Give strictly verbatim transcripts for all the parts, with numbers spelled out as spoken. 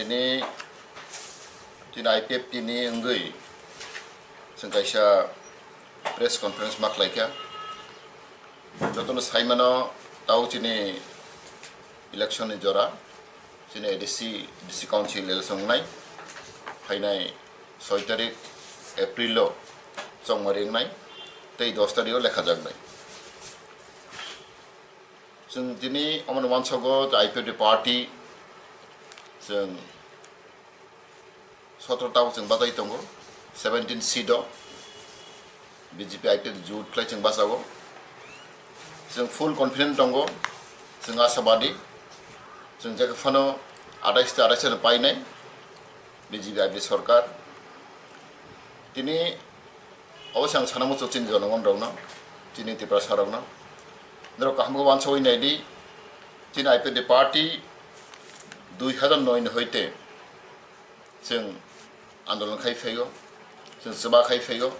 Ni, chini I P F T ni wngwi chwng kaisa press conference ma khlai kha. Jotono sai mano, tao chini election ni jora, chini A D C, D C Council election wngnai, phainai soi tarik April o chongmari wngnai, tei dos tarik o lekha jaknai. Chwng tini omono uansogo I P F T party, chwng sotro ta o chwng bachai tongo, seventeen seat o B J P I P F T jut khlai chwng bachao. Chwng full confident tongo, chwng asabadi, chwng jekha phano atais ta atais no painai B J P I P F T sorkar. Tini obo se ang sana muchung chini jonogon rokno, chini Tiprasa rokno. Norok kaham khe uansawi naidi, chini I P F T party dui hazar noi ni hoite chwng andolon khai phaio, chwng chuba khai phaio.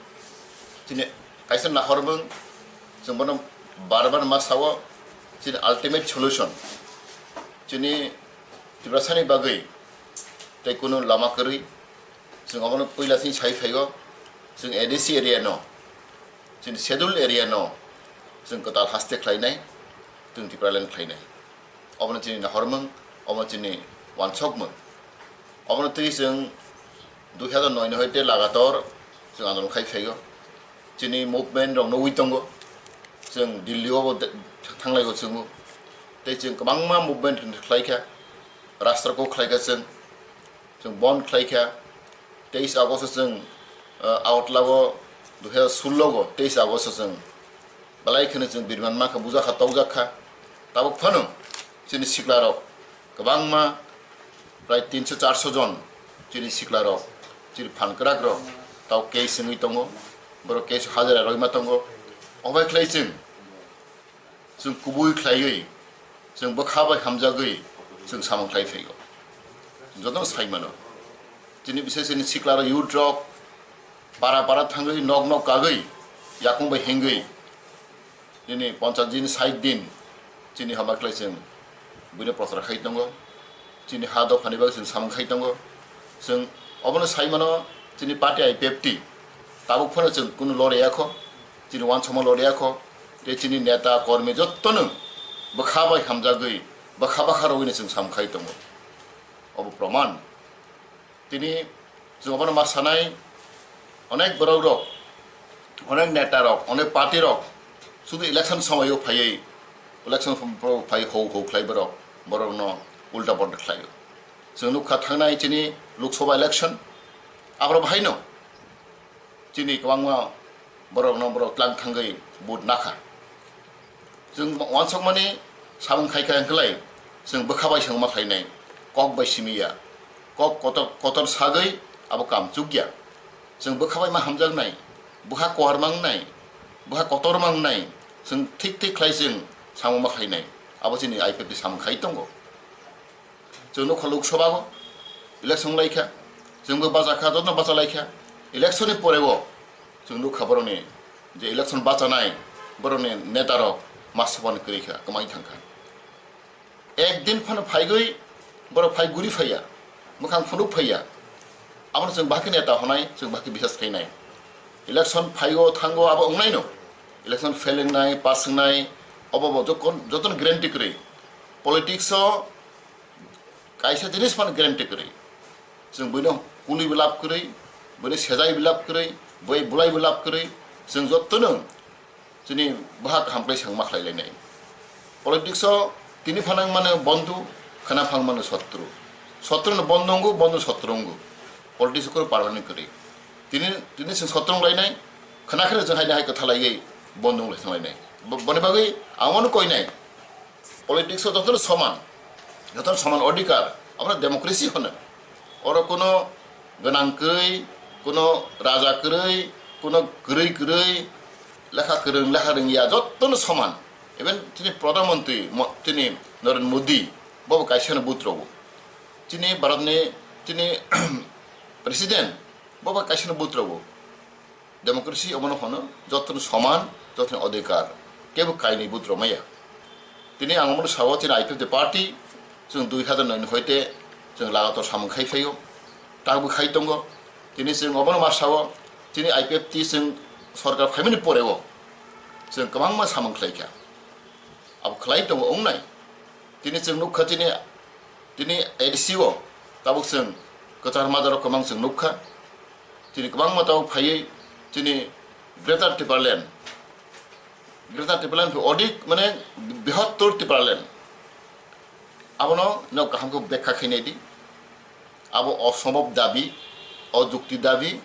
Chini kaisa nahormung, chwng bono bar bar ma sao, chini ultimate solution, chini Tiprasani bagwi tei kunu lama kwrwi. Chwng obono puila chini sai phaio, chwng A D C area no, chini schedule area no chwng kwtal haste khlainai, chwng Tipraland khlainai. Obono chini nahormung, obono chini uansukmung. Obono twi chwng dui hazar noi ni hoite lagator chwng andolon khai phaio. Chini movement rok nugwi tongo. Chwng Delhi o bo de-, thanglaigo chwngno. Tei chwng kwbangma movement khlai kha. Rasta ko khlai kha chwng. Chwng bon khlai kha. Teis August o chwng, uh, Agartala o dui hazar sullo o teis August o chwng belai kheno chwng birman ma kha, buja kha, tokjak kha. Tabuk phano chini sikla rok kwbangma, prai tinso charso jon chini sikla rok, chini phan kwrak rok tau case wngwi tongo, borok case hajira roima tongo. Obai khlai chwng Chwng kubui khlaiwi, chwng bwkha bai hamjagwi chwng samung khlai phaio. Jotono sai mano. Chini bisai chini sikla rok, youth rok para para thangwi, nok nok kagwi, yakung bai hengwi, nini ponchas din, sait din chini hama khlai chwng buino prochar khai tongo. Chini ha dophani bagwi chwng samung khai tongo. Chwng obono sai mano, chini party I P F T tabuk phano chwng kunu loriyakho, chini uansukma loriyakho, tei chini neta, kormi jottono bwkha bai hamjagwi, bwkha bwkha rwino chwng samung khai tongo. Obo proman. Tini chwng obono ma sanai, onek borok rok, onek neta rok, onek party rok sudu election somoio phaiwi, election phaiwi hou hou khlai borok, borokno ulta polta khlaio. Chwng nukha thangnai chini Lok Sabha election, aborok bahaino chini kwbangma borokno borok tlang thangwi vote nakha. Chwng uansukmani samung khai kha hwnkhe lai, chwng bwkha bai swngma khlainai, kok bai simi ya, kok kotor, kotor sagwi abo kam chukya. Chwng bwkha bai ma hamjaknai, bwkha kuar mangnai, bwkha kotor mangnai, chwng thik thik khlai chwng samung ma khlainai, abo chini I P F T samung khai tongo. Chwng nukha Lok Sabha o election lai kha, chwngbo bacha kha, jotono bacha lai kha. Election ni pore o chwng nukha borokni je election bachanai, borokni neta rok ma saban kwrwi kha, kwmai thang kha. Ek din phano phaigwi borok phai guri phaiya, mwkhang phunuk phaiya. Abono chwng bahai khe neta honai, chwng bahai khe bisas khainai. Election phaio thango abo wngnaino. Election fail wngnai, pass wngnai, obo bo jokon-, jotono guarantee kwrwi. Politics o kaisa jinis phano guarantee kwrwi. Chwng buino kului bo lab kwrwi, buino sejai bo lab kwrwi, bui bulai bo lab kwrwi, chwng jotono chini bwhak kaham khlai swngma khlai lainai. Politics o tini phano wng mano bondhu, khwna phang mano sotru. Sotru no bondhu wngo, bondhu sotru wngo. Politics o kunu permanent kwrwi. Tini, tini chwng sotru wng lainai, khwna khe chwng hai hai kwtha laiwi bondhu wng lai thang lainai. Bo-, boni bagwi ang bono koinai. Politics o jotono soman, jotono soman odhikar, abono democracy hwno. Oro kuno gwnang kwrwi, kuno raja kwrwi, kuno kwrwi kwrwi, lekha kwrwng, lekha rwngya, jotono soman. Even chini Pradhan Mantri, mo-, chini Narendra Modi, bobo kaisano vote rwo. Chini Bharatni, chini President, bobo kaisano vote rwo. Democracy omono hwno, jotono soman, jotono odhikar, kebo kainwi vote rwmaya. Tini ang omono sao, chini I P F T party, chwng dui hazar noi ni hoite Chwng lagator samung khai phaio, takbo khai tongo. Tini chwng obono ma sao, chini I P F T chwng sorkar phaimani poreo chwng kwbangma samung khlai kha. Abo khlai tongo wngnai. Tini chwng nukha chini, tini A D C o tabuk chwng kwchar madarok kwbang chwng nukha. Tini kwbangma tabuk phaiwi chini Greater Tipraland, Greater Tipraland phi odik mane bihottor Tipraland. Abono nok kaham khe bekha khainai di. Abo osombhob dabi, ojukti dabi.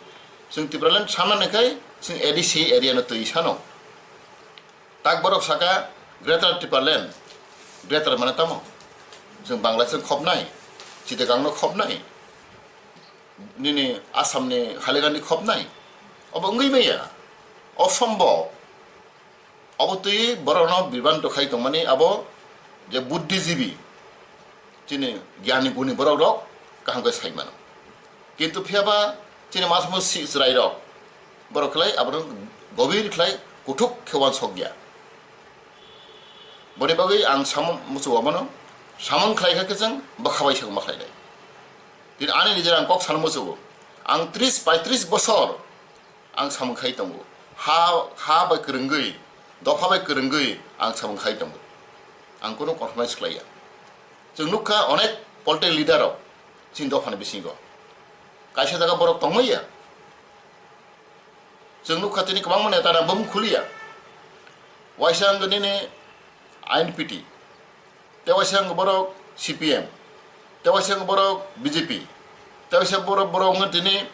Chwng Tipraland samani khai chwng A D C area no twi sano. Tak borok saka Greater Tipraland, Greater mane tamo? Chwng Bangladesh khopnai, Chittagong no khopnai, nini Assam ni Hailakandi khopnai. Obo wngwi maya, osombhob. Obo twi borokno bibranto khai tongmani abo je buddhijibi, chini gyani guni borok rok kaham khe sai mano. Kintu phiya ba chini masmo si chwrai rok borok khlai abono gobir khlai kuthuk khe uansok ya. Boni bagwi ang samung muchungo abono samung khlai kha khe chwng bwkha bai se ma khlai nai. Tini ani nijer ang kok sana muchungo, ang tris paitris bosor ang samung khai tongo. Ha, ha bai kwrwngwi, dopha bai kwrwngwi ang samung khai tongo. Ang kunu compromise khlai ya. Chwng nukha onek political leader rok chini dophani bisingo. Kaisa jaga borok tongmaya. Chwng nukha tini kwbangma neta rok bum khuliya. Waisa wngkha nini I N P T, tei waisa wngkha borok C P M, tei waisa wngkha borok B J P, tei waisa borok, borok wngkha tini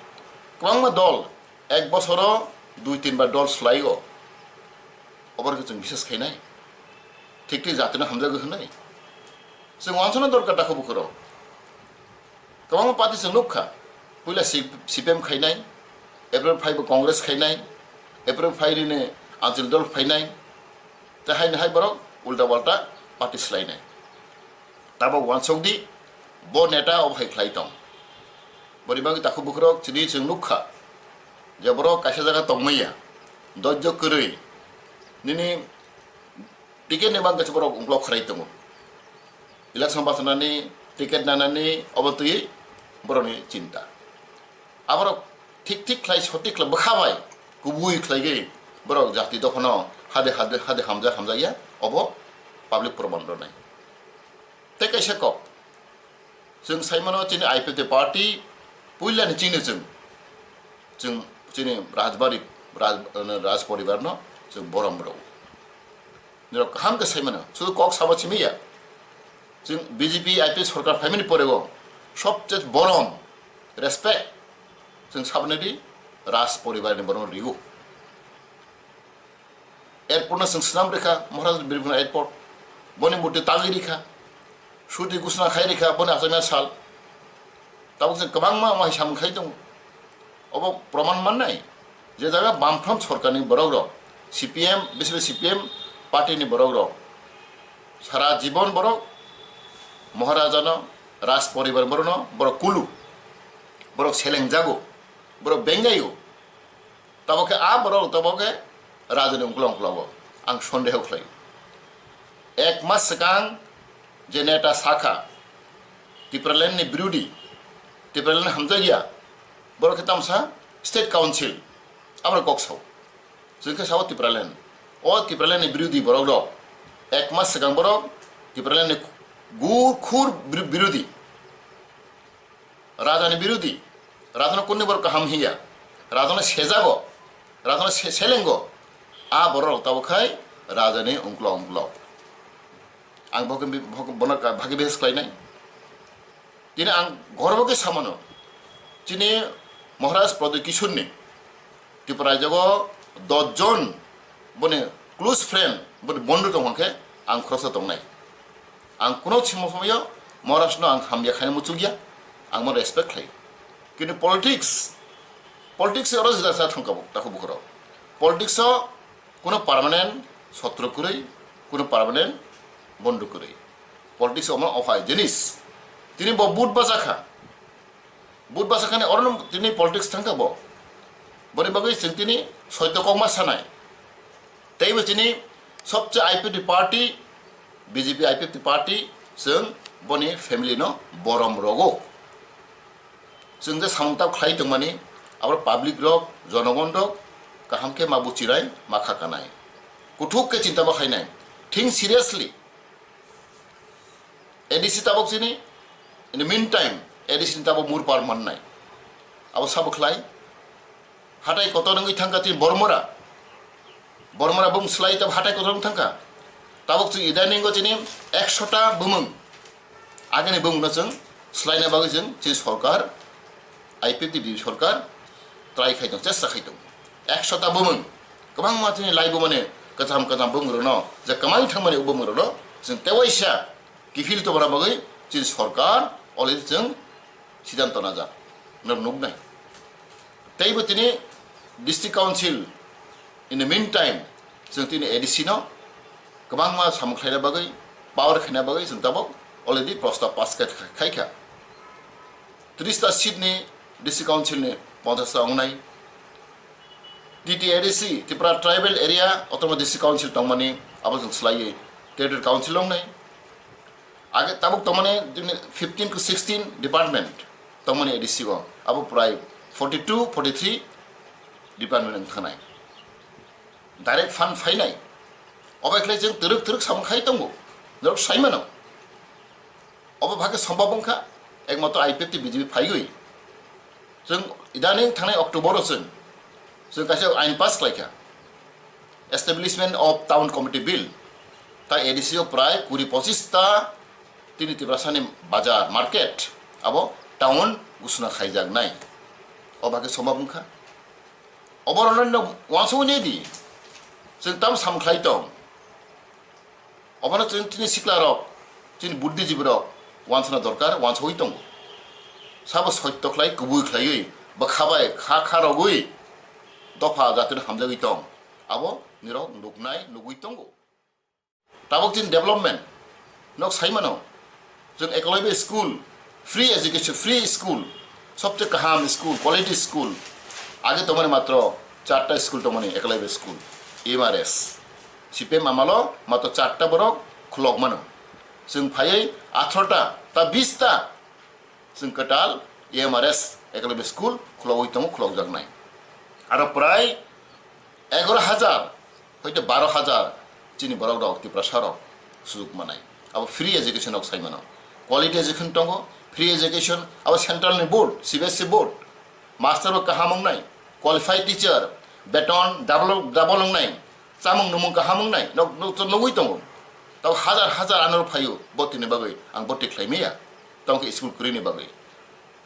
kwbangma dol, ek bosoro dui tin bar dol swlai o. Obo khe chwng bisas khainai, thik thik jatino hamjagwi hwnwi chwng uansukna dorkar takhu bukhurok. Kwbangma party chwng nukha, puila C-, C P M khainai, April five bo Congress khainai, April five nini Anchal dol phainai, tei haino hai borok ulta walta party swlainai. Tabok uansuk di, bo neta obo hai khlai tong. Boni bagwi takhu bukhurok chini chwng nukha, je borok kaisa jaga tongmaya, dojjo kwrwi, nini ticket ni bagwi borok ungklok khwrai tongo. Election bachanani, ticket nanani obo twi borokni chinta. Aborok thik thik khlai, sotik khlai, bwkha bai kubui khlaigwi borok jati dophano hade hade, hade hamjak hamjakya, obo public proman rwnai. Tei kaisa kok, chwng sai mano chini I P F T party puilani chini chwng, chwng chini Rajbari, Raj, Raj poribarno chwng borom rw. Nirok kaham khe sai mano, sudu kok sabo simi ya. Chwng B J P I P F T sorkar phaimani porego sobche borom, respect chwng saboni di Raj poribarni borom rigo. Airport no chwng swnam rikha, Maharaj Birguna Airport, boni murti tagwi rikha, suti gusna khai rikha, boni achomya sal. Tabuk chwng kwbangma wngma hai samung khai tongo. Obo proman mannai, je jaga Bamfront sorkarni borok rok, C P M, bisi C P M party ni borok rok, sara jibon borok Maharajano, Raj poribar borokno borok kulu, borok selengjago, borok bengjaio. Tabok khe a borok tabok khe rajani ungkla ungkla o ang sondeho khlai. Ek mas swkang je neta sakha Tipraland ni birodi, Tipraland hamjakya, borok khe tamsa state council, aboni kok sao. Chwng khe sao Tipraland. O Tipraland ni birodi borok rok ek mas swkang borok Tipraland ni gu-, khur bir-, birodi. Rajani birodi, rajano kunni borok kaham hiya, rajano sejago, rajano se-, selengo, a borok rok tabuk khai rajani ungklo ungklo. Ang boke bi-, bok-, bono ka-, bhagi behes khlainai. Tini ang gorbo khe samano, chini Maharaj Pradyut Kishorni Tripura rajyago dos jon boni close friend, boni bondhu tong hwnkhe ang khoroksa tongnai. Ang kuno simo somoyo Maharajno ang hamya khaina muchukya, ang bono respect khlai. Kintu politics, politics oro jesa sa thangkabo, takhu bukhoro. Politics o kuno permanent sotro kwrwi, kuno permanent bondhu kwrwi. Politics omo ophai jinis. Tini bo vote bachakha. Vote bachakani orono tini politics thangkha bo. Boni bagwi chwng tini soito kokma sanai. Teibo chini sobse I P F T party, B J P I P F T party chwng boni family no borom rogo. Chwng je samung tao khlai tongmani, abo public rok, jonogon rok kaham khe ma buchirai, ma kha kanai. Kuthuk khe chinta bo khainai. Think seriously. A D C tabok chini, in the meantime, A D C ni tabok murpar mannai. Abo sabo khlai. Hatai kotor wngwi thangkha chini Bormora. Bormora bung slai tab hatai kotor wng thangkha. Tabok chini idaningo chini ekshota bumung. Agini bumungno chwng slaina bagwi chwng chini sorkar, I P F T B J P sorkar try khai tong, chesta khai tong. Ekshota bumung. Kwbangma chini lai bumani kwcham kwcham bumung rokno, je kwmai thangmani o bumung rokno chwng tewaisa kiphil tongna bagwi chini sorkar already chwng siddhanto najak. Norok nuknai. Teibo tini District Council, in the meantime, chwng tini A D C no kwbangma samung khlaina bagwi, power khaina bagwi chwng tabok already prostab pass khai, khai kha. Tris ta seat ni District Council ni ponchash ta wngnai. T T A D C, Tripura Tribal Area Autonomous District Council tongmani abo chwng swlaiwi Territory Council wngnai. Age tabuk tongmani fifteen to sixteen department tongmani A D C o, abo prai forty two, forty three department wng thanai. Direct fund phainai. Obo khlai chwng twrwk twrwk samung khai tongo. Norok sai mano. Obo bhakhe sombab wngkha, ekmatro I P F T B J P phaiwi. Chwng idaning thangnai October o chwng, chwng kaisa ain pass khlaikha. Establishment of Town Committee Bill, ta A D C o prai kuri pochis ta tini Tiprasani bazar, market, abo town gusuna khaijaknai. O bagwi sombab wngkha. Oborokno wansugwi nai di. Chwng tam sam khlai tong. Obono chwng chini siklarok, chini buddhijibirok wansana dorkar, wansugwi tongo. Sabo soitto khlai, kubui khlaiwi, bwkha bai kha kha rogwi dopha jatino hamjagwi tong. Abo nirok nuknai, nugwi tongo. Tabok chini development nok sai mano. Chwng Eklavya school, free education, free school, sobse kaham school, quality school. Age tongmani matro charta school tongmani, Eklavya school, M R S. C P M amalo matro charta borok khulok mano. Chwng phaiwi atharota ta bis ta chwng kwtal M R S Eklavya school khulogwi tongo, khulokjaknai. Aro prai egaro hajar, hoito baro hajar chini borok rok, Tiprasa rok sujuk manai. Abo free education rok sai mano. Quality education tongo, free education, abo central ni board, C B S E board. Master bo kaham wngnai, qualified teacher, beton double, double wngnai, chamung numung kaham wngnai, nok, nok to nugwi tongo. Tabo hajar hajar anor phaio botini bagwi, ang boti khlai maya. Tamo khe school kwrwini bagwi.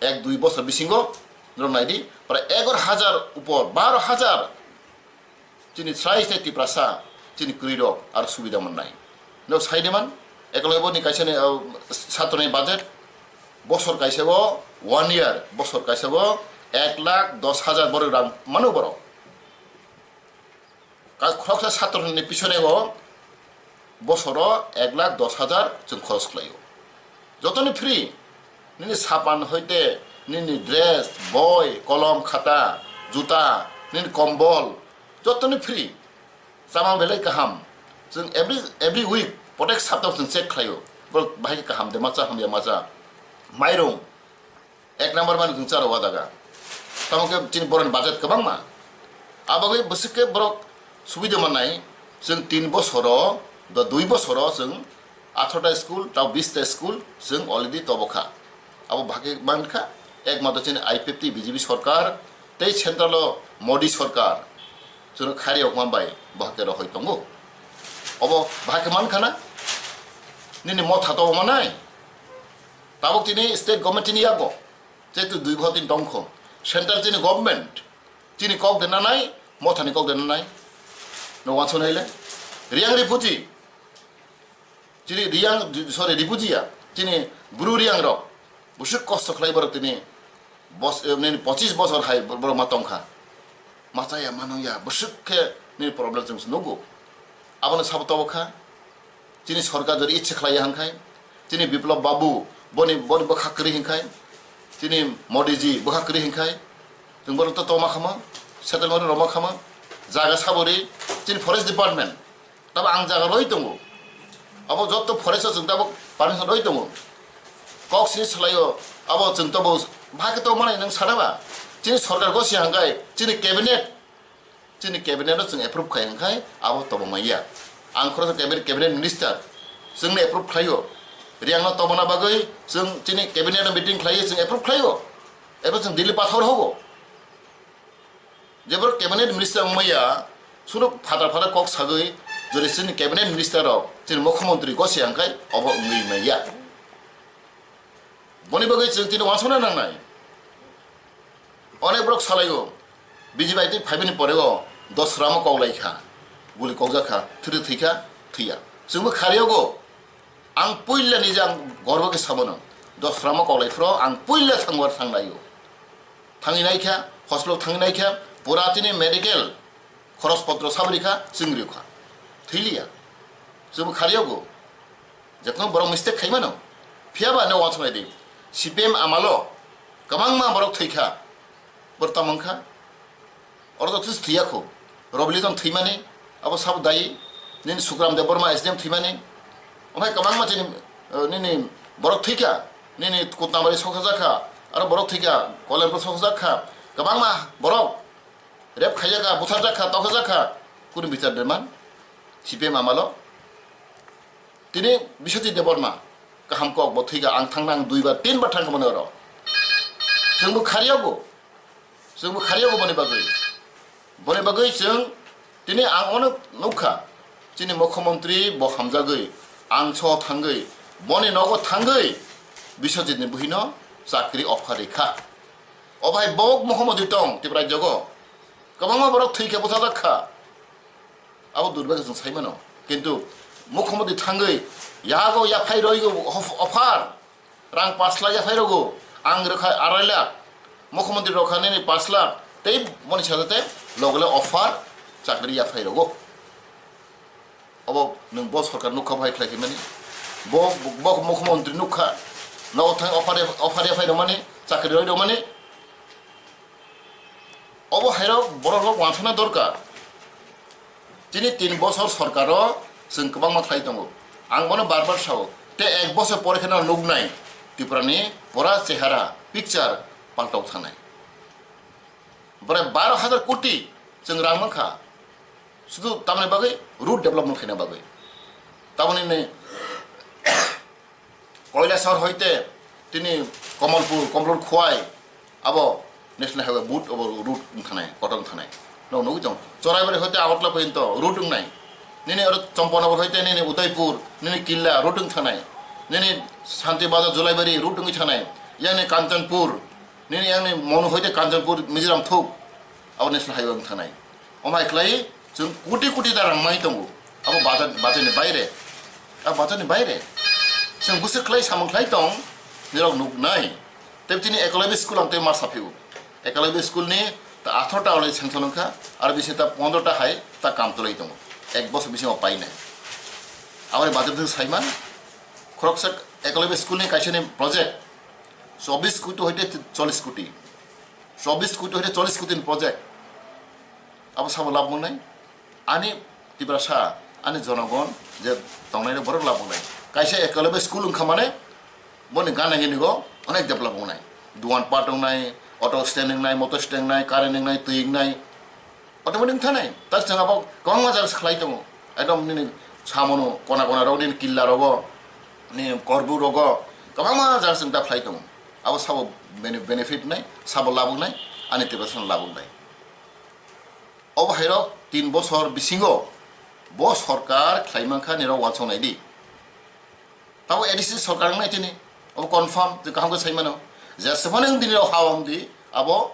Ek dui bosor bisingo norok nai di, prai egaro hajar upor, baro hajar chini srai srai Tiprasa, chini kwrwi rok aro subida mannai. Norok sai de man, Eklavya ni kaisa ni, uh, satro ni budget, bosor kaisa o one year, bosor kaisa o ek lakh dos hajar borok rang mano borok. Ka-, khoroksa satro ni pisone o bosoro ek lakh dos hajar chwng khoros khlaio. Jotoni free. Nini sapan hoite, nini dress, boi, kolom, khata, juta, nini kombol, jotoni free. Chama belai kaham. Chwng every, every week, protek saptao chwng check khlaio. Borok bahai khe kaham de macha, hamya macha. Mairung, ek number mani chwng charo wadaga. Tamo khe chini boroni budget kwbangma. Abagwi bwswk khe borok subida mannai, chwng tin bosoro, ba dui bosoro chwng atharota school, tao bista school chwng already tobokha. Abo bahai khe mankha, ekmatro chini I P F T B J P sorkar tei central o Modi sorkar chwngno khairiyokma bai bahai khe rohoi tongo. Obo bahai khe mankha na? Nini motha tobo manai? Tabuk chini state government chini yago, jehetu dui bhor tin tongkho, central chini government chini kok de nanai, mothani kok de nanai, no wansonai le. Riyang refugee, chini Riyang, sorry, refugee ya, chini Bru Riyang rok, bwswk kosto khlai borok tini bos-, eh, nini pochis bosor hai borok ma tongkha, ma chaya ma nungya, bwswk khe nini problem chwng nugo. Abono sabo tobo kha. Chini sorkar jodi ichha khlaiya hwnkhai, chini Biplab Babu boni, boni bwkha kwrwi hwnkhai, chini Modiji bwkha kwrwi hwnkhai, chwng borok to toma khamo, settlement rwma khamo, jaga sabori, chini forest department, tabo ang jaga roi tongo, abo jotto forest o chwng tabo permission roi tongo, Kok sini salaio, abo chwng tobo bhai khe to manai nwng sana ba? Chini sorkar gosi hangkai, chini cabinet, chini cabinet no chwng approve khai hangkai, abo tobo manya. Ang khoroksa cabinet, cabinet minister, chwngno approve khlaio. Riang no tobona bagwi chwng chini cabinet no meeting khlaio, chwng approve khlaio. Ebo chwng Delhi pathor hogo. Jeboro cabinet minister wngmaya, sunu phatar phatar kok sagwi, jori chini cabinet minister rok, chini mukhyamantri gosi hangkai, obo wngwi manya. Boni bagwi chwng tini wansukna nangnai. Onek borok salaio, B J P bai twi phaibani porego dos ramo koklai kha, guli kokjak kha, thwrwi thwi kha, thwiya. Chwngbo khariyogo, ang puila nijang gorbo khe samano, dos ramo koklai phro ang puila thangbar thanglaio. Thangwi naikha, hospital thangwi naikha, pura tini medical khoros potro sabri kha, chwng rikha. Thwiliya. Chwngbo khariyogo. Jekno borok mistake khaimano. Phiyaba no wansuknai di. C P M amalo kwbangma borok thwikha. Borok tamo wngkha. Oro to thwis thwiya kho. Robiliton thwimani, abo sabo dayi. Nini Sukram Debbarma S D M thwimani. Omo hai kwbangma chini, eh, nini borok thwikha. Nini Kutnabari soksa jakha. Aro borok thwikha. Kolenpur soksa jakha. Kwbangma borok rep khaijak kha, butharjak kha, tokjak kha, kunu bichar de man, C P M amalo. Tini Biswajit Debbarma, kaham kok bo thwikha, ang thangna ang dui bar, tin bar thangkha mano oro. Chwngbo khariyogo, chwngbo khariyogo boni bagwi. Boni bagwi chwng tini ang ono nukha, chini mukhyamantri bo hamjagwi, ang so thangwi, boni nogo thangwi, Biswajitni buhino chakri offer rikha. O bai bo mukhyamantri tong Tripura rajyogo. Kwbangma borok thwi khe bwchalak kha. Abo durbhagyo chwng sai mano. Kintu mukhyamantri thangwi yago yaphai roigo of-, offer. Rang pash lakh yaphai rogo. Ang rwkha arai lakh. Mukhyamantri rwkha nini pash lakh. Tei moni sajate logole offer chakri yaphai rogo. Obo nwng bo sorkar nukha bo hai khlai khaimani. Bo, bo mukhyamantri nukha. Nogo thang offer, offer yaphai rwmani, chakri roi rwmani. Obo hairok borok rok wansukna dorkar. Chini tin bosor sorkaro chwng kwbangma khlai tongo. Ang bono bar bar sao. Te ek bosor pore kheno nuknai Tripurani pora chehara, picture paltok thanai. Bore baro hajar koti chwng rang mankha. Sudu tamni bagwi road development khaina bagwi. Tamoni ni Koilasor hoite tini Komolpur, Komolpur Khowai, abo National Highway boot, abo road wngthanai, kotor wngthanai. Nog nugwi tong. Choraibari hoite Agartala porjonto road wngnai. Nini oro Champanagar hoite nini Udaipur, nini Killa road wngthanai. Nini Santi Bazar, Julaibari road wngwi thanai. Yang ni Kanchanpur, nini yang ni Monu hoite Kanchanpur, Mizoram thuk, abo National Highway wngthanai. Omo hai khlai chwng koti koti da rang mai tongo. Abo bazar, bazar ni baire. Abo bazar ni baire. Chwng bwswk khlai samung khlai tong, nirok nuk nai. Tei tini Eklavya school ang tei ma saphio. Eklavya school ni ta atharo ta already sanction wngkha, aro bisi ta pondro ta hai ta kam chwlai tongo. Ek bosor bisingo painai. Aboni bazar twi saiman, khoroksa Eklavya school ni kaisa ni project, chobbish koti hoite chollish koti. Chobbish koti hoite chollish koti ni project. Abo sabo labh wngnai. Ani Tiprasa, ani jonogon je tongnai rok borok labh wngnai. Kaisa Eklavya school wngkha mane, boni gana gini go onek develop wngnai. Duan pat wngnai, auto stand wngnai, motor stand wngnai, current wngnai, twi wngnai. Automatic wngthanai. Ta chwng abo kwbangma jaga se khlai tongo. Ekdom nini samono kona kona rok nini Killa rogo, nini Korbu rogo, kwbangma jaga chwng ta khlai tongo. Abo sabo bene-, benefit wngnai, sabo labh wngnai, ani Tiprasa no labh wngnai. Obo hairok tin bosor bisingo bo sorkar khlai mankha nirok wansok nai di. Tabo A D C sorkar wngnai tini, obo confirm, twi kaham khe sai mano. Jeswphano wng di nirok ha wng di, abo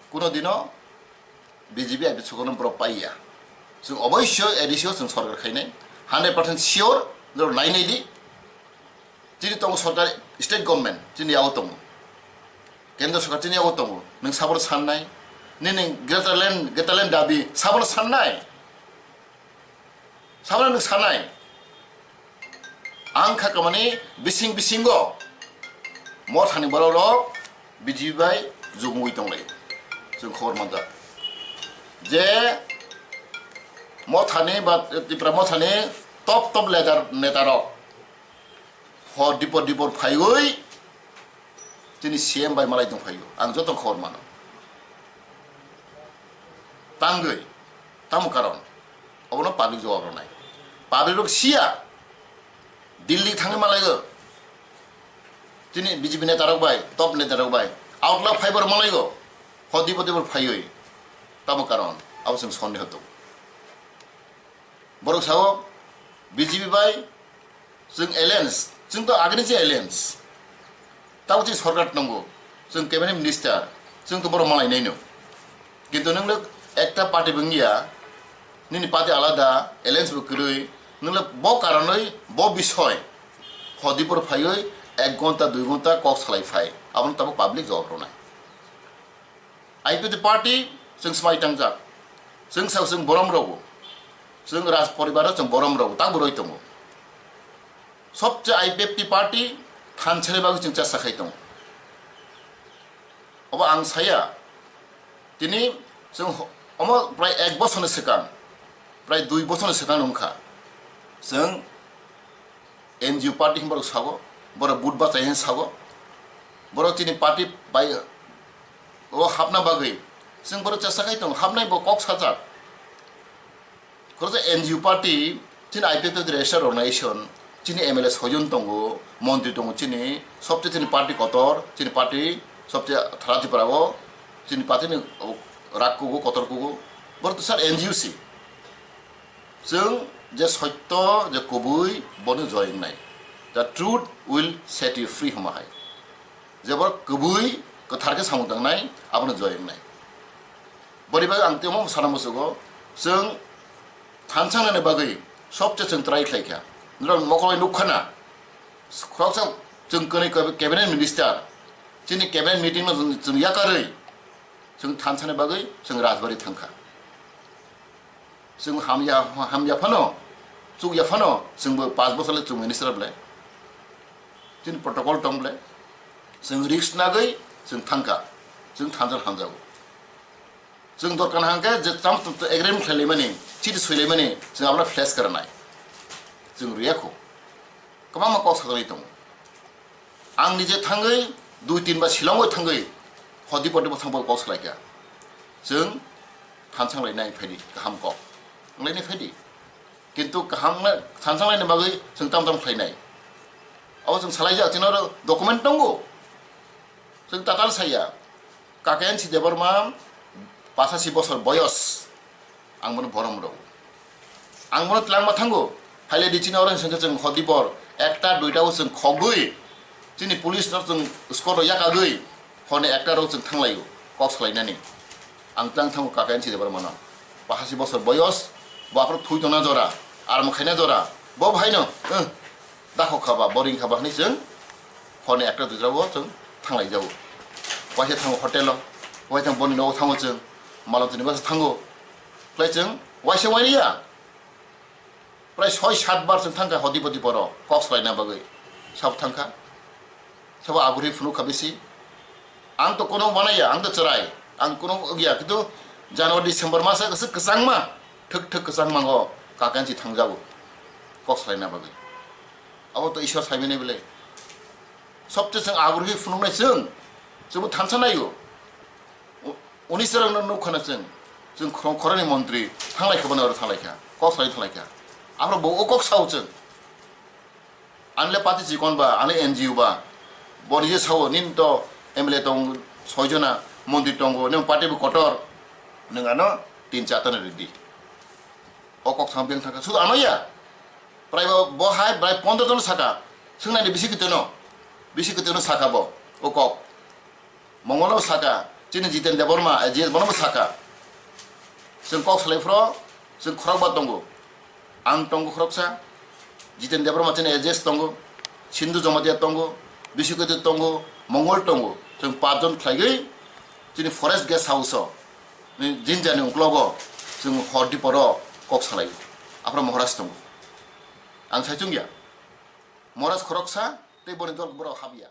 kuno dino B J P I P sokono borok paiya. Chwng oboisyo A D C o chwng sorkar khainai, hundred percent sure, nirok nai nai di. Chini tongo sorkar, state government chini yago tongo, kendra sorkar chini yago tongo, nwng sabono sannai, nini greater land, greater land dabi sabono sannai, sabono nwng sanai. Ang kha kamani bising bisingo mothani borok rok B J P bai jugungwi tonglai, chwng khobor manjak je mothani ba Tipra mothani top top leader neta rok hor dipor dipor phaiwi Chini C M bai malai tongphaio, ang joto khobor mano. Tangwi, tamo karon, obono public jawab rwnai. Public rok siya, Delhi thangwi malaigo. Chini B J P neta rok bai, top neta rok bai, outla phaibar malaigo. Hodi podi bor phaiwi, tamo karon, abo chwng sonni hoto. Borok sao, B J P bai, Chwng alliance, chwng to agini se alliance. Tabo chwng sorkar tongo, chwng cabinet minister, chwng to borok malai naino. Kintu nwng lok ekta party bo wngya, nini party alada, alliance bo kwrwi, nwng lok bo karonwi, bo bisoy, hodi por phaiwi ek gonta, dui gonta kok salai phai, abono tabuk public jawab rwnai. I P F T party chwng swmai tangjak, chwng sao chwng borom rogo, chwng raj poribar o chwng borom rogo, tak bo roi tongo. Sobse I P F T party thansa ni bagwi chwng chesta khai tongo. Obo ang saya, tini chwng ho-, omo prai ek bosor ni swkang, prai dui bosor ni swkang wngkha, chwng N G O party hwnba rok sago, borok vote bachai hwn sago, borok chini party bai o hapna bagwi chwng borok chesta khai tongo, hapnai bo kok sajak. Khoroksa N G O party chini I P F T register organization, chini M L A soijon tongo, montri tongo chini, sobse chini party kotor, chini party sobse thara Tripura o, chini party ni rak kugo, kotor kugo, borok to sir N G O se. Chwng je sotto, je kubui, bono joy wngnai. The truth will set you free hwnma hai. Je borok kubui, kwthar khe samung tangnai, abono joy wngnai. Boni bagwi ang temo sana musugo, chwng thansa wngnani bagwi sobse chwng try khlai kha. Norok mokol bai nuk khana, khoroksa chwng kwnwi cabinet minister, chini cabinet meeting no chwng, chwng yakarwi, chwng thansa ni bagwi chwng Rajbari thang kha. Chwng hamya, hamya phano, chukya phano, chwngbo panch bosor le chwng minister ble. Chini protocol tong ble. Chwng risk nagwi chwng thangkha. Chwng thansa hamjago. Chwng dorkar hangkhe je tam agreement khlailaimani, chiti soilaimani, chwng abla flash karanai. Chwng rwya kho. Kwbangma kok sajaknai tongo. Ang nije thangwi dui tin ba Shillong bai thangwi hodi podi bwthang bai kok salaikha. Chwng thansa wnglainai phaidi kaham kok. Wnglainai phaidi. Kintu kaham wngna thansa wnglaini bagwi chwng tam tam khlainai. Abo chwng salaijak, chini oro document tongo. Chwng tatal saya. Kakensi Debbarma pachasi bosor boyos. Ang bono borom rw. Ang bono twlangma thango. Haile di chini oro hwnkhe chwng hodi bor ekta duita o chwng khogwi chini police no chwng score rw yakagwi hone ekta ro chwng thanglaio kok salainani. Ang twlang thango Kakensi Debbarma no. Pachasi bosor boyos, bo aphuru thui tongna jora, aram khaina jora, bo bhaino, eh, Dakhok kha ba, boring kha ba hwnwi chwng hone ekta duita o chwng thanglai jago. Waisa thango hotel o, waisa thango boni nogo thango chwng, malon tini basa thango. Khlai chwng waisa waini ya. Prai soi sat bar chwng thangkha hodi podi boro kok salaina bagwi. Sabo thangkha. Sabo aguri phunuk kha bisi. Ang to kono manaya, ang to chwrai, ang kono wngya, kintu January, December masa kwswk kwchangma, thwk thwk kwchangma o Kakensi thangjago kok salaina bagwi. Abo to Ishwar saimani bwle. Sobse chwng agurhi phunuknai chwng, chwngbo thansa naio. U-, uni chwrangno nukkhana chwng, chwng khorang khorangni montri thanglai kha, bono oro thanglai kha, kok salai thanglai kha. Aphuru bo o kok sao chwng. Anle party chikon ba, anle N G O ba, boni je sao, nini to M L A tong soi jona, montri tongo, nini party bo kotor, nwng ano tin char tano ridi. O kok sam beng thangkha, sudu ano ya. Prai bo, bo hai, prai pondro jono saka, swngnani bisi kitono, bisi kitono saka bo, o kok. Mongol no saka, chini Jiten Debbarma, eh, G S bono bo saka. Chwng kok salai phro, chwng khorokba tongo. Ang tongo khoroksa, Jiten Debbarma chini A G S tongo, Sindhu Jamatia tongo, Biswakoti tongo, Mongol tongo. Chwng pachjon khlaigwi chini forest guest house o, ni jinjani uklogo chwng hor diporo kok salai. Aphro Maharaj tongo. Ang sai chwngya. Maharaj khoroksa tei boni dol borok habya.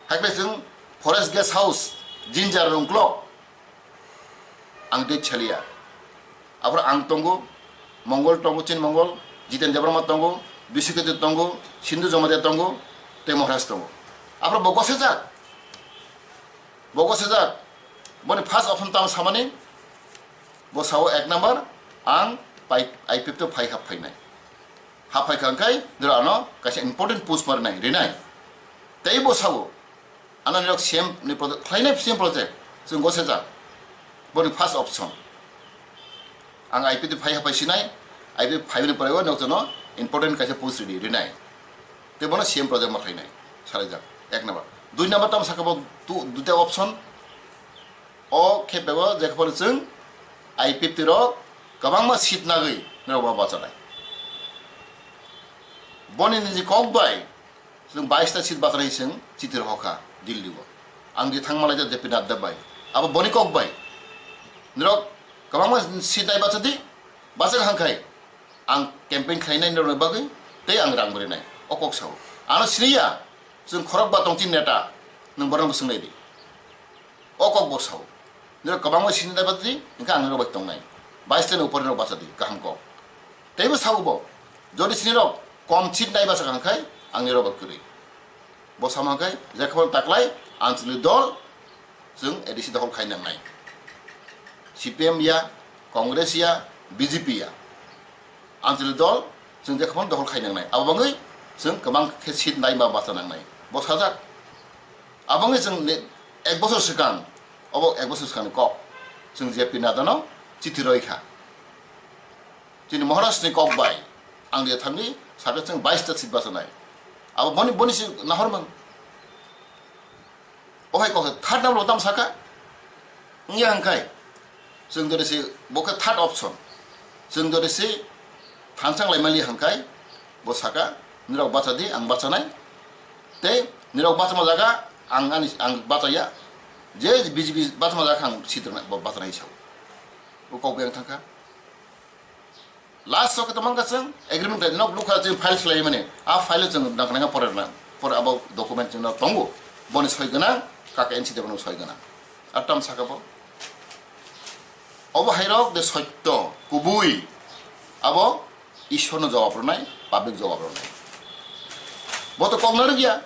Hakhe chwng forest guest house, jinjar rungklok, ang tei chaliya. Aphro ang tongo, Mongol tongo, Chin Mongol, Jiten Debbarma tongo, Biswakoti tongo, Sindhu Jamatia tongo, tei Maharaj tongo. Aphro bo gosajak. Bo gosajak, boni first option tamo samani, bo sao ek number, ang pai-, I P F T o phai hap phainai. Hap phaikha hwnkhe, nirok ano kaisa important post ma rinai, rinai. Tei bo sao, ano nirok C M ni project, khlainai C M project, chwng gosajak. Boni first option. Ang I P F T phai hap phai sinai, I P F T phaimani pore o nirok jono important kaisa post ridi, rinai. Tei bono C M project ma khlainai, salaijak, ek number. Dui number tamo sakha bo tu, duita option. O khe bego je khe phano chwng I P F T rok kwbangma seat nagwi norok bo bachanai. Boni niji kok bai chwng bais ta seat bachanai chwng chiti rohor kha Delhi o. Ang di thangma laijak J P Nadda bai. Abo boni kok bai. Norok kwbangma seat nai bachadi, bachak hangkhai ang campaign khlainai norokni bagwi tei ang rang bwrwi nai. O kok sao. Ano siniya, chwng khorok ba tongchini neta, nwng borokno swnglaidi. O kok bo sao. Nirok kwbangma sini nai bachadi, hwnkhe ang nirok bai tongnai. Bais tani upor nirok bachadi, kaham kok. Teibo sao bo, jodi sinirok kom seat nai bachakha hwnkhe, ang nirok bai kwrwi. Bo sama hwnkhe, jekhobor taklai, Anchalik dol, chwng A D C dokhol khai nangnai. C P M ya, Congress ya, B J P ya. Anchalik dol, chwng jekhobor dokhol khai nangnai. Abo bangwi chwng kwbang khe seat nai ba bacha nangnai. Bo sajak. Abo wngwi chwng ni ek bosor swkang, obo ek bosor swkangni kok. Chwng J P Nadano chithi roi kha. Chini Maharaj ni kok bai ang je thangwi sakha chwng bais ta seat bachanai. Abo boni, boni se nahormang. O hai kok third number bo tamo sakha? Wngya hwnkhe chwng jodi se bo khe third option. Chwng jodi se thansang lai mali hwnkhe bo sakha, "Nirok bachadi, ang bachanai." Tei nirok bachama jaga ang ani, ang bachaya. Je B J P bachama jaga ang sitrwna bo bachanai sao. O kok bai ang thangkha. Last o khe tongmang kha chwng agreement khlai, nok nukha chwng file swlai mani. A file o chwng nang nang pore na, pore abo document chwng no tongo. Boni soi gwnang, kaka N C Debbarma soi gwnang. Ar tam saka bo. Obo hairok de sotto, kubui. Abo Ishwar no jawab rwnai, public jawab rwnai. Bo to kok narwk ya.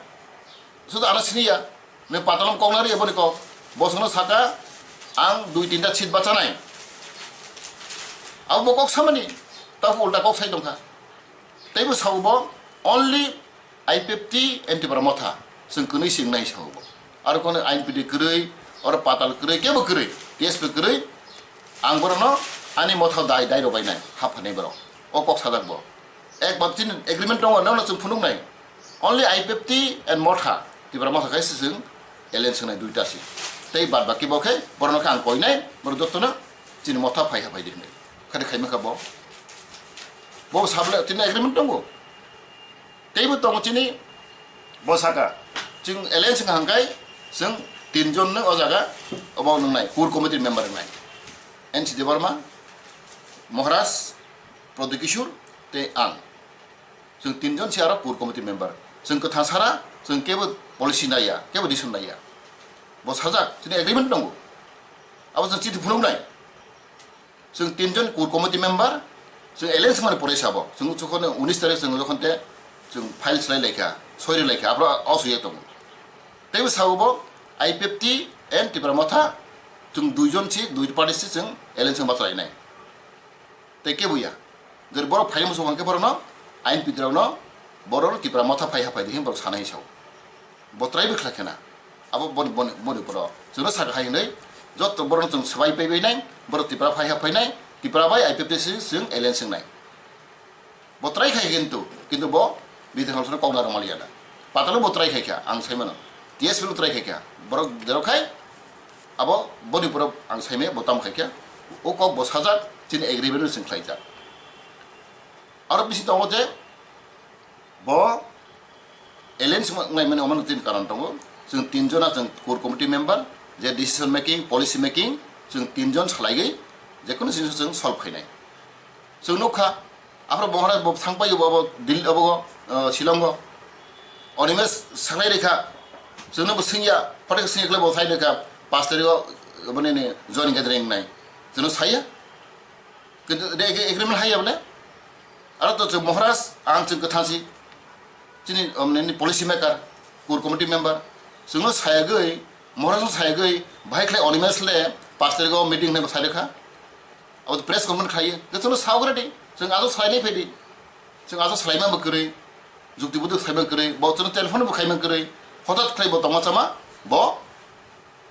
Sudu ano sini ya. Nini patalom kok nari eboni kok. Bosongno saka, ang dui tinta seat bachanai. Abo bo kok samani, tabu ulta kok sai tongkha. Teibo sao bo, only I P F T and Tipra Motha. Chwng kwnwi sing nai sao bo. Aro kono I P F T kwrwi, oro patal kwrwi, kebo kwrwi, T S P kwrwi. Ang borokno ani motha dai, dai rok bai nai, haphanai borok. O kok sajak bo. Ek bab chini agreement tongo, nono chwng phunuknai. Only I P F T and Motha, Tipra Motha khai se chwng alliance wngnai duita se. Tei bad baki bo khe borokno khe ang koinai, borok jotono chini motha phai ha phai di hwnwi. Khade khaima kha bo. Bo sable chini agreement tongo. Teibo tongo chini bo saka. Chwng alliance wngkha hwnkhe chwng tinjon no o jaga obo wngnai, core committee member wngnai. N C Debbarma, Maharaj, Pradyot Kishore tei ang. Chwng tinjon se aro core committee member. Chwng kwthang sara, chwng kebo policy naiya, kebo decision naiya. Bo sajak, chini agreement tongo. Abo chwng chithi phunuknai. Chwng tinjon core committee member, chwng alliance mani pore sabo. Chwng jokhon unis tarik chwng jokhon te chwng file swlai laikha, soi rw laikha, abro o suya tongo. Teibo sabo bo I P F T and Tipra Motha, chwng duijon si, dui party si chwng alliance wng bachalainai. Tei kebo ya. Jodi borok phai muchung hwnkhe borokno, I N P T rokno, borokno Tipra Motha phai ha phai di hwnwi borok sanai sao. Bo try bo khlai khena. Abo boni, boni, boni borok. Chwngno saka hai hwnwi, joto borokno chwng swbai paibai nai, borok Tipra phai ha phainai, Tipra bai I P F T si chwng alliance wngnai. Bo try khai kintu, kintu bo Bidhan Hall sono kok narwk maliya da. Patalo bo try khai kha, ang sai mano. T S P bo try khai kha. Borok derok khai, abo boni borok ang sai maya, bo tam khai kha. O kok bo sajak, chini agreement no chwng khlaijak. Aro bisi tongo je, bo alliance wngnai mani omo tin karon tongo. Chwng tin jona chwng core committee member, je decision making, policy making, chwng tin jon salaiwi, jekunu jinis chwng solve khainai. Chwng nukha, aphro Maharaj bo thangpai bo, bo Delhi, abo, uh, Shillong o. Animesh sanglai rikha, chwngno bo swngya, photo swngya khlai bo sai rikha, pash tarikh o, boni ni joining gathering nai. Chwngno saya, kintu de agreement haiya bole. Aro to chwng Maharaj, ang chwng kwthang si, chini, um, nini policy maker, core committee member, chwngno sayagwi, Mohrasno sayagwi bahai khlai Animesh le pash tarikh o meeting hwnwi bo sai rwkha. Abo press conference khlaiwi. Khe chwngno sawi rwdi. Chwng ajo salainai phaidi. Chwng ajo salaima bo kwrwi. Jukti buduk saima kwrwi. Bo chwngno telephone bo khaima kwrwi. Hothat khlai bo tongma chama. Bo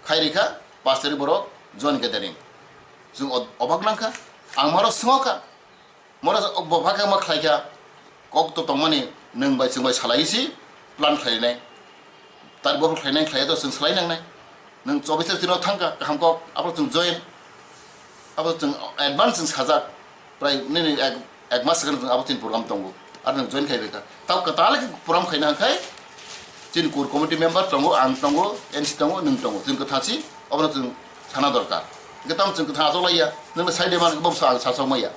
khai rikha. Pash tarikh borok joint gathering. Chwng o-, obak nangkha. Ang moro swngokha. Moro bo phakhe ma khlaikha, kok to tongmani nwng bai chwng bai salai si plan khlainai. Tar bo khlainai khlai to chwng salai nangnai. Nwng chobis tar chwng thangkha, kaham kok, abo chwng join. Abo chwng advance chwng sajak. Prai nini ek, ek mas second chwng abo chwng program tongo. Ar nwng join khai rikha. Tao kwtal khe program khaina hwnkhe chini core committee member tongo, ang tongo, N C tongo, nwng tongo. Chwng kwthang si, obono chwng sana dorkar. Hwnkhe tamo chwng kwthang achuk laiya. Nwng sai de man, bo sa, sa, sa maya.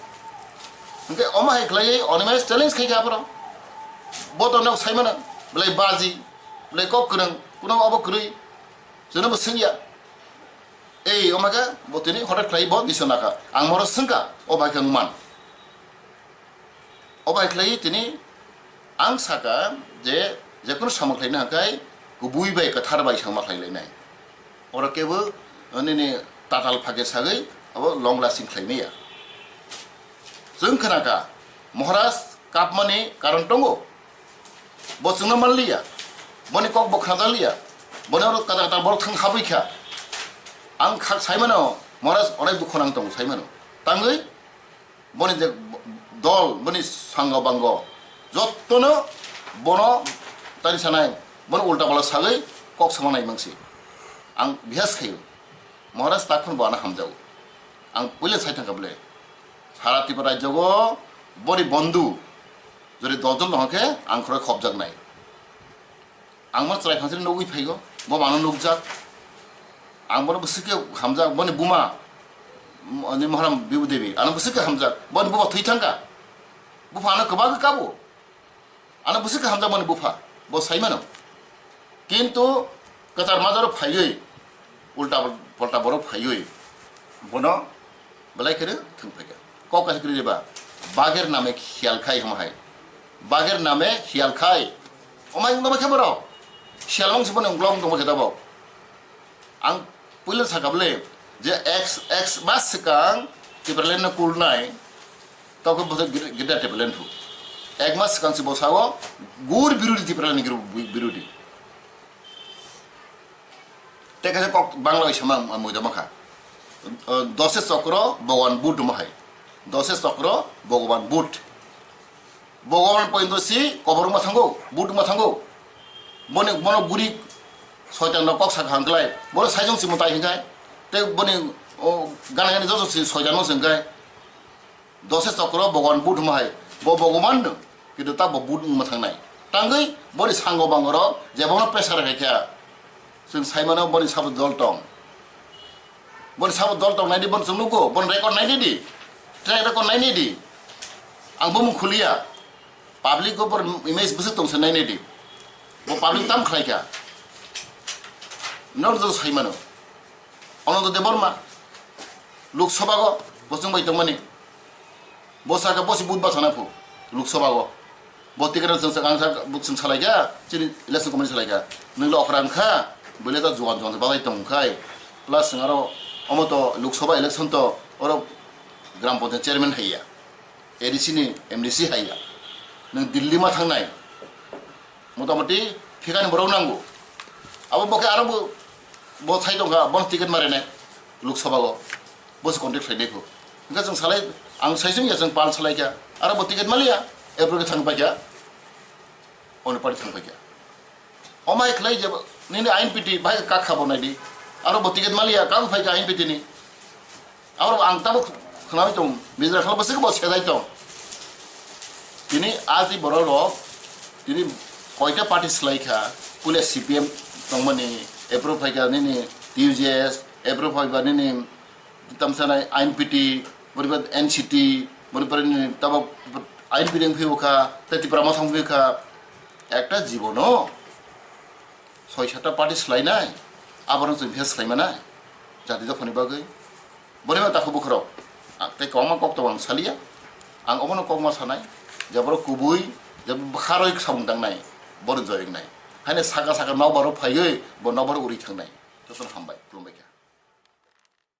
Hwnkhe omo hai khlaiwi Animesh challenge khai kha aphuru. Bo to nok sai mano, belai baji, belai kok kwrwng, kuno abo kwrwi, jono bo swngya. Ei, omo khe bo tini hothot khlai bo nisa nakha. Ang moro swngkha, o bai khe wngman. O bai khlai tini ang saka je, jekunu samung khlaina hwnkhe kubui bai kwthar bai samung khlai lainai. Oro kebo nini tatal phage sagwi abo long lasting khlai maya. Chwng khna kha, Maharaj kapmani karon tongo. Bo chwngno man liya. Boni kok bo khna liya. Boni oro kata kata borok thang habwi kha. Ang kha sai mano, Maharaj onek dukho nang tongo sai mano. Tangwi boni je dol, boni sanga bango jottono bono tani sanai, bono ulta pala sagwi kok sama nai mangsi. Ang bihas khayo. Maharaj takhon bo ano hamjago. Ang puila sai thangkha bole. Sara Tripura rajyogo boni bondhu jodi dos jon tongkhe ang khorok khopjaknai. Ang ma chwrai phansiri nugwi phaigo, bo mano nukjak. Ang bono bwswk khe hamjak, boni buma, m-, ni Mohram Bibu Devi, ano bwswk khe hamjak, boni buma thwi thangkha. Bupha ano kwbangkhe kabo. Ano bwswk khe hamjak boni bupha, bo sai mano. Kintu kwchar majaro phaiwi, ulta polta borok phaiwi, bono belai kheno thwng phaikha. Kok kaisa kwrwi ba, bagher name khiyal khai hwnma hai. Bagher name khiyal khai. Omai wngma khe borok. Siyal wng se bono wngklok wngtongma khe tabok. Ang puila sakha bole je ek, ek mas swkang Tipraland no kulnai, tokhe bo gita Tipraland phu. Ek mas swkang se bo sao gur birudi, Tipraland ni birudi. Tei kaisa kok Bangla bai sama ang muido makha. Dose chokro Bhagwan Buddha mahai. Dose chokro Bhagwan Buddha. Bhagwan pointo si kobor wngma thango, Buddha wngma thango. Boni, bono guri soitan rok kok sakha hangklai. Bono saijong si mwtai hingkai. Tei boni, o, gana gani joto si soitan no sengkai. Dose chokro Bhagwan Buddha mahai, bo Bhagwan no, kintu ta bo Buddha wngma thangnai. Tangwi boni sango bangorok je bono pressure khai kha, chwng sai mano boni sabo dol tong. Boni sabo dol tong naidi, boni chwng nugo, boni record naidi di, track record naidi di. Ang bumung khuliya, public o bor image bwswk tong se naidi di. Bo public tam khlai kha. Nor jor sai mano. Ananda Debbarma, Lok Sabha go, bo chwng bai tongmani. Bo saka bo si budba sana phu, Lok Sabha go. Bo ticket rok chwng sak, ang sak, bo chwng salai kha, chini election committee salai kha. Nwng le okra wngkha, bwle ta juan juan babai tong khai. Plus nwng aro omo to Lok Sabha election to oro Gram Panchayat chairman hai ya, A D C ni M D C hai ya. Nwng Delhi ma thangnai. Motamoti phikani borok nango. Abo bo khe aro bo, bo sai tongkha, bono ticket ma rwnai Lok Sabha o. Bo se contact khlainai kho. Hwnkhe chwng salai, ang saisung ya chwng pal salai kha. Aro bo ticket ma liya, April khe thang paikha. Oni party thang paikha. Omai khlai je nini I N P T bai kak kha bo nai di. Aro bo ticket ma liya, kang phaikha I N P T ni. Abo ang tabuk khnawi tong, Bijra Khala bwswk bo sejai tong. Tini aji borok rok, tini koita party slai kha, puila C P M tongmani, approve phaikha nini T U J S, approve phaiba nini tamsanai I N P T, boriba N C T, boriba nini tabuk I N P T wngphi kha, tei Tipra Motha wngphi kha, ekta jibono soi satta party swlainai, aborok chwng bihar swlaimanai, jati dophani bagwi. Boni ma takhuk bukhurok, a, tei kwbangma kok tongo ang saliya. Ang obono kokma sanai, je borok kubui, je bwkharoi samung tangnai, bono joyeng nai. Haino saka saka nokbar o phaiwi, bo nokbar o uri thangnai. Jotono hambai, khulumbai kha.